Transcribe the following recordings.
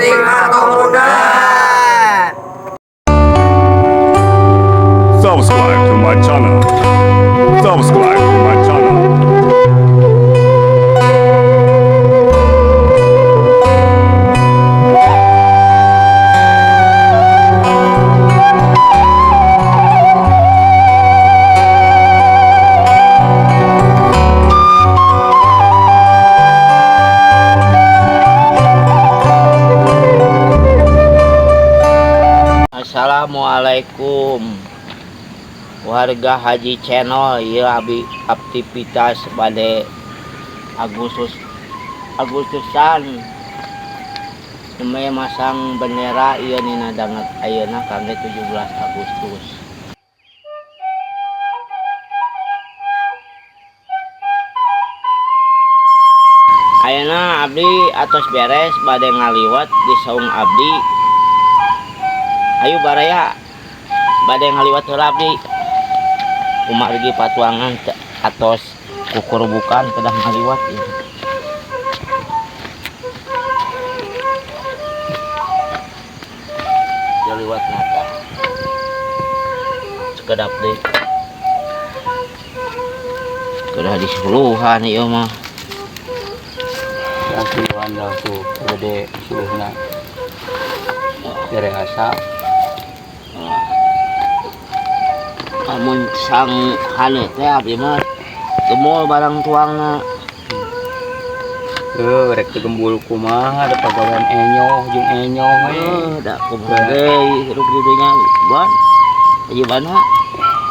Terima komunan. Subscribe to my channel. Subscribe to my channel. Assalamualaikum warga Haji Channel. Ya, abi aktivitas pada Agustus Agustusan namanya masang bendera. Iya, nina danget ayeuna kangge 17 Agustus. Ayeuna abdi atos beres, bade ngaliwat di saung abdi. Ayo baraya, bade ngaliwat heula abdi kumargi patuangan atos kukurbukan, kedah ngaliwat ya. Ngaliwat nata sekedap deui, kedah disuluhan ieu mah. Suluhan lah tuh, gede suluhna dari asa. Amun sang haneut teh abdi mah gemul barang tuangna. Eh, rek teu gembul kumaha, ada pagawean enyoh jeung enyoh we. Eh, da kumaha ge hirup di dunya ban aja bana.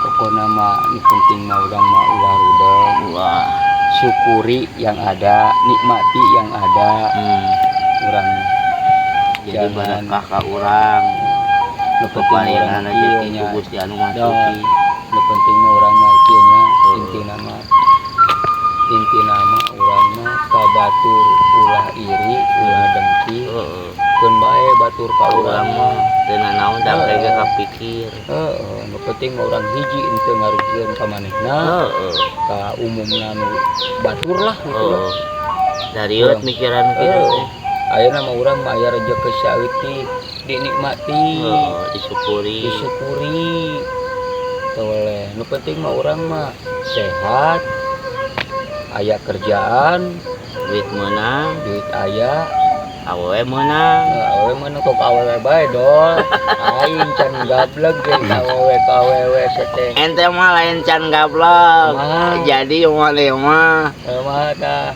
Pokokna mah nu penting mah urang mah ulah rudeng. Wah. Syukuri yang ada, nikmati yang ada. Urang jadi jangan. Barakah ka urang. Nu penting urang pepalingan kieu rezeki nya. Ku Gusti anu Don, masuki. Nu penting mah urang mah kieu nya, intina mah urang mah ka batur ulah iri, ulah dengki. Keun bae batur ka urang mah. Teu nanaon da ge kapikir. Heeh, nu penting mah urang hiji henteu ngarugikeun ka manehna, ka umumna nu batur lah gitu lah. Heeh, dariut mikiran kitu teh. Ayeuna mah urang mah aya rejeki saeutik dinikmati, Heeh, disyukuri. Disyukuri. Teu boleh. Nu penting mah urang mah sehat, aya kerjaan, duit meunang, duit aya, awewe meunang. Awewe mah nu tok awewe bae dol. Aing can gableg ge ka awewe, ka awewe seteh. Ente mah lain can gablek. Kumaha? Jadi maneh mah Kumaha tah?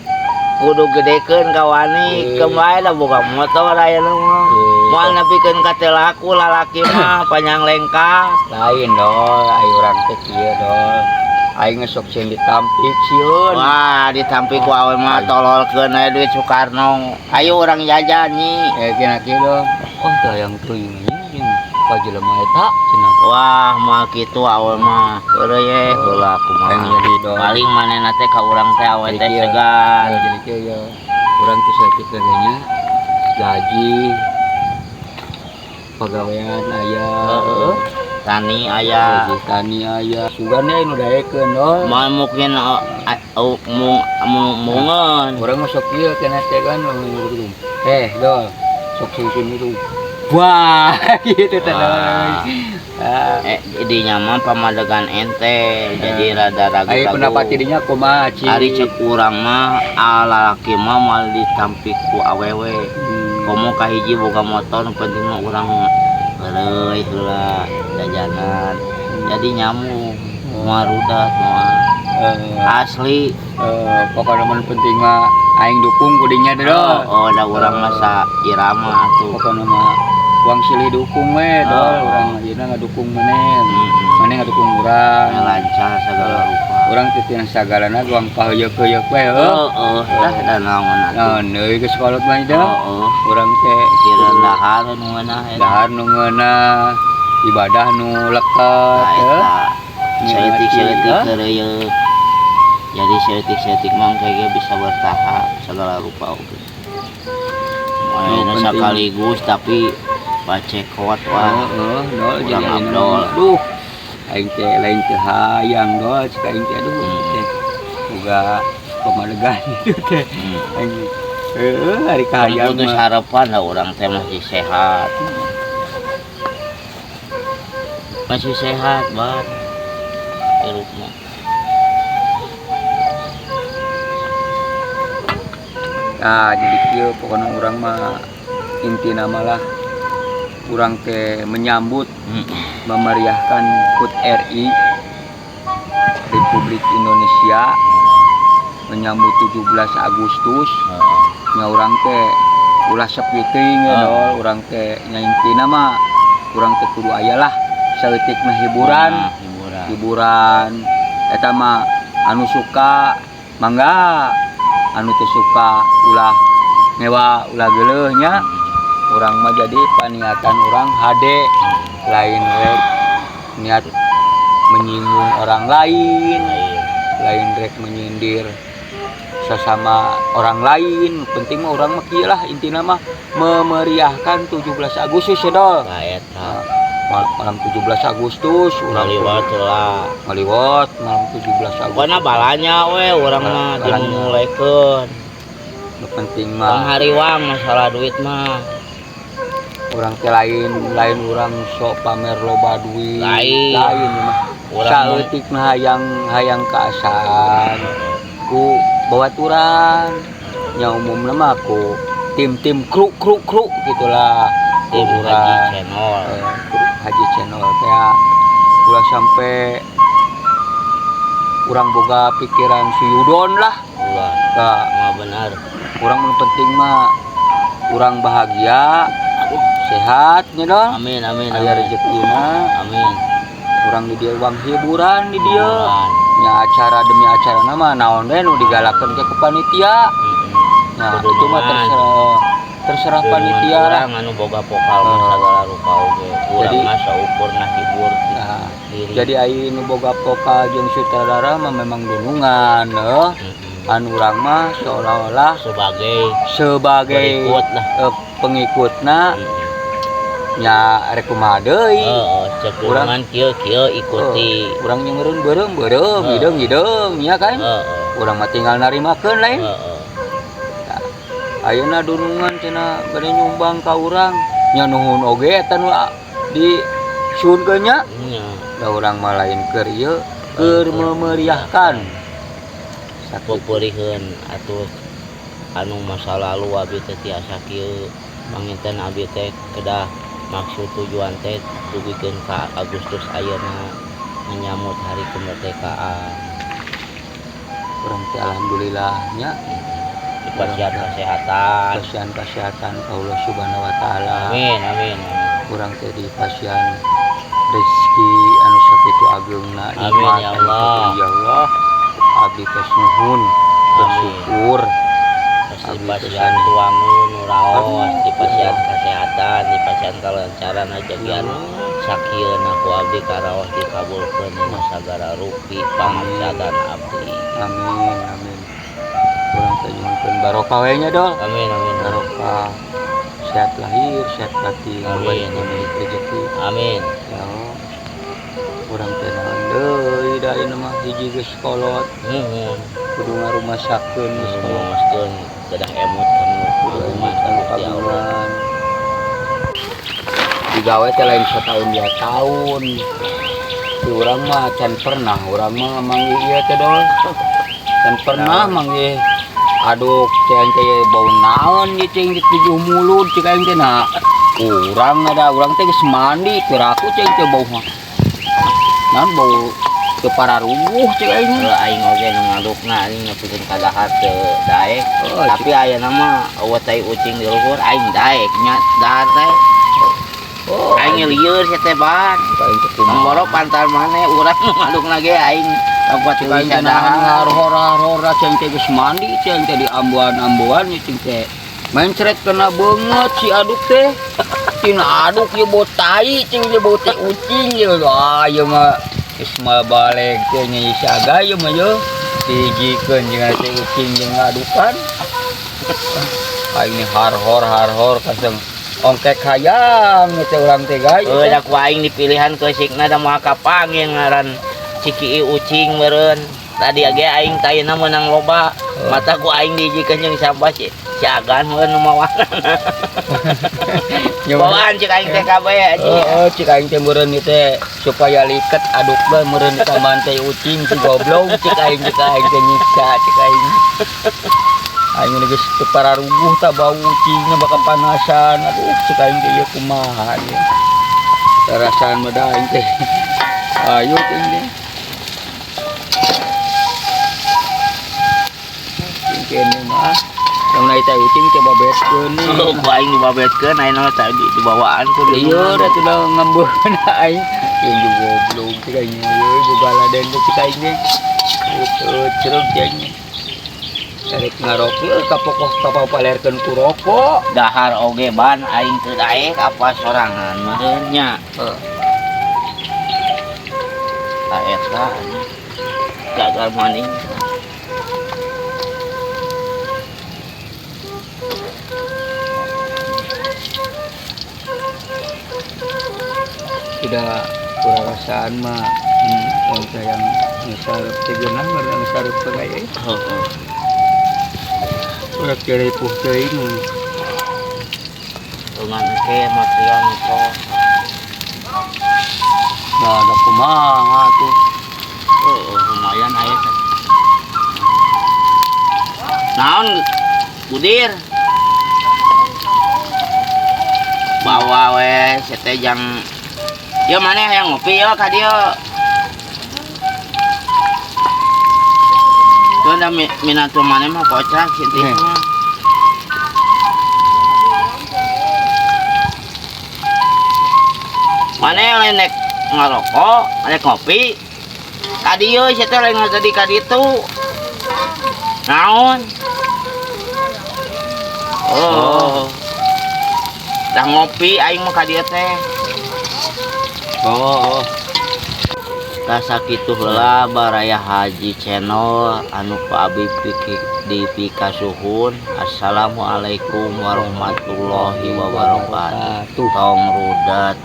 Kudu gedekeun ka wani, keun bae da boga motor ayeuna mah. Moal nepikeun ka teu laku lalaki mah panjang lengkah. Lain dol, ai urang teh kieu dol. Aing geus sok sieun ditampik sieun. Wah, ditampik ku awe mah tololkeun aya duit Soekarno. Ayo urang jajan nyi. Eh, kena kieu dol. Oh, teu hayang teuing anjing ka jelema eta cenah. Wah, mah kitu awe mah. Heureuy ye, heula kumaha. Aing jadi dol. Paling manehna teh ka urang teh awe teh Jadi kieu. Segan. Eh, jadi kieu ya. Urang teh saeutik teh nya gaji pagawean aya. Heeh. Tani aya. Gaji tani aya. Sugan aya nu daekeun dol. Moal mungkin oh, mung mung mungeun. Urang mah sok kieu kena teh kan gitu. Eh, dol. Sok sieun itu. Wah, gitu teh dol. Wah. Ah. Eh, dinya mah pamadegan ente jadi rada ragu-ragu. Ai pendapat dinya kumaha, Ci? Ari cek urang mah lalaki mah moal ditampik ku awewe. Komo kahiji boga motor, nu penting mah urang heureuy heula jajanan. Jadi nyamuk moal rudat moal. Asli. Eh, pokoknya mun penting mah aing dukung ku dinya deh dol. Oh, da urang mah sa irama atuh. Pokoknya mah uang silih dukung we dol, urang ayeuna ngadukung maneh. Maneh ngadukung urang. Lancar segala rupa. Urang teh tina sagalana uang paheuyeuk-heuyeuk we heuh. Heeh, dah da naon atuh. Naon deui geus kolot mah dah. Heeh. Urang teh kira dahar nu ngeunah eta. Dahar nu ngeunah, ibadah nu leket Nah, heuh. eta. Saeutik-saeutik Hah? heureuyeuk. Jadi saeutik-saeutik mah kayaknya bisa bertahap segala rupa oge. Nu Ayeuna penting. Sekaligus tapi bacekot wah. Heeh, dol Urang jadi ayeuna abdol. mah, duh. Aing teh lain teu hayang dol, cik aing teh aduh teh. Boga pamadegan itu teh. Aing Heeh, ari kahayang Putus harapan lah urang teh masih sehat. Masih sehat, Ban. Hirup mah. Nah, jadi kieu pokona urang mah intina mah lah urang teh menyambut memeriahkan HUT RI Republik Indonesia menyambut 17 Agustus. Nya urang teh ulah sepi teuing ya dol, urang teh nya intina mah urang teh kudu aya lah saeutikna hiburan. Hiburan. Hiburan eta mah anu suka mangga, anu teu suka ulah ngewa ulah geuleuh nya. Urang mah jadi paniatan urang hade lain rek niat menyinggung orang lain, lain rek menyindir sesama orang lain. Penting mah urang mah kieu lah intina mah memeriahkan 17 Agustus ya dol. Nah, eta. Malam 17 Agustus urang ngaliwat lah. Ngaliwat malam 17 Agustus. Pokona balanya we urang mah dimulaikeun. Nu penting mah hariwang masalah duit mah. Urang teh lain urang sok pamer loba duit. Lain. Lain mah. Saeutikna hayang kaasaan ku babaturan. Nya umumna mah ku tim-tim kru kru kru gitulah. Tim Haji Channel. Haji Channel teh ulah sampai urang boga pikiran suyudon lah. Ulah. Tah, mah benar. Urang nu penting mah urang bahagia, sehat nya dong. Amin amin. Aya rezekina. Amin. Urang di dieu uang hiburan di dieu. Nya acara demi acara mah naon we nu digalakeun ke panitia. Nah, itu mah terserah panitia lah. Urang anu boga vokal mah sagala rupa oge. Urang mah saukur ngahibur diri. Jadi ai nu boga vokal jeung sutradara mah memang dunungan heuh. Anu urang mah seolah-olah sebagai pengikut lah. Pengikutna nya rek kumaha deui. Heeh, cek urang kieu-kieu ikuti. Urang nyeureun beureum-beureum, hideung-hideung nya kan. Urang mah tinggal narimakeun lain. Heeh. Ayeuna dunungan cenah bade nyumbang ka urang nya nuhun oge eta nu di suhunkeun nya. Da urang mah lain keur ieu keur memeriahkan. Poporiheun atuh anu masa lalu abi teh tiasa kieu panginten abi teh kedah maksud tujuan teh dugikeun ka Agustus ayeuna menyambut hari kemerdekaan. Urang teh alhamdulillah nya dipasihan kesehatan, pasihan kesehatan Allah Subhanahu wa taala. Amin amin. Urang teh dipasihan rezeki anu sakitu ageungna. Amin ya Allah. Ya Allah. Abdi teh nuhun bersyukur. Dipasihan tuangun nu raos, dipasihan kesehatan, dipasihan kelancaran ajagian sakieuna ku abdi karaos dikabulkeun dina sagala rupi pangabsadan abdi. Amin amin. Urang teh nyuhunkeun barokah we nya dol. Amin amin. Barokah sehat lahir, sehat batin, amin amin rezeki. Amin. Ya Allah. Urang teh naon deui da ieu mah hiji geus kolot. Nuhun. Kudu ngarumasakeun geus kolot. Ngarumaskeun kedah emut kanu rumah kanu kagungan. Digawe teh lain setahun 2 tahun. Di urang mah can pernah urang mah manggih ieu teh dol. Can pernah manggih aduk cai teh bau naon ieu cai tujuh mulut cai aing teh nah. Urang ada urang teh geus mandi piraku cai teh bau mah. Naon bau teu pararuguh cai aing. Heuh aing oge nu ngadukna aing nepikeun ka dahar teu daek. Tapi ayeuna mah eueuh tai ucing di luhur aing daek nya dahar teh. Oh, aing lieur sia teh ban. Aing teh kumaha? Moro pantar maneh urang nu ngadukna ge aing tempat Cai teh nahan ngarhora-hora cai teh geus mandi cai teh di ambuan-ambuan cai teh. Mencret kena beungeut si aduk teh. Tina aduk ieu bau tai cing ieu bau teh ucing ieu. Ah ieu mah geus mah balik teh nya isaga ieu mah ye. Dihijikeun jeung teh ucing jeung ngadukan. Aing harhor-harhor kasem ongkek hayang teh urang teh guys. Heuh da ku aing dipilihan keusikna da moal kapanggih ngaran Ciki ucing meureun. Tadi ge aing tayna meunang loba. Mata ku aing dihijikeun jeung sampah si Agan meureun nu mawana. Bawaan cek aing teh kabeh anjing. Heeh, cek aing teh meureun ieu teh supaya liket adukna meureun tambahan teh ucing si goblok cek aing teh nyiksa cek aing. Aing geus teu pararuguh tah bau ucingna bakal panasan. Aduh cek aing teh ieu kumaha ieu. Rasaan mah da aing teh. Ayo teh ini. Kene mah. Lamun aya teh ucing teh babetkeun. Oh, ku aing dibabetkeun ayeuna mah tadi dibawaan ku Iya, da tuh dah ngambeun aing. Yang goblok cek aing euy, boga laden teh cek aing teh. Itu ceruk cek aing. Tarik ngarokok kapokoh kapapalerkeun ku rokok. Dahar oge ban aing teu daek apa sorangan meureun nya. Heeh. Ta eta gagal maning. Tidak kurang rasaan mah orang yang ngesarep teh geunah urang ngesarep teh aya. Heeh. Urang kere puh teuing. Dengan ke material itu. Nah, ada kumaha tuh. Oh, lumayan aya. Naon budir? Bawa we sete jang. Yo maneh hayang ngopi yo ka dieu. Tuh da minatu maneh mah kocak si teh mah. Maneh lain nek ngarokok, nek ngopi. Ka dieu si teh lain tadi ka ditu. Naon? Oh. Dah ngopi aing mah ka dieu teh. Oh. Tah sakitu heula Baraya Haji Channel anu ku abi dipikasuhun. Assalamualaikum warahmatullahi wabarakatuh. Tong rudet.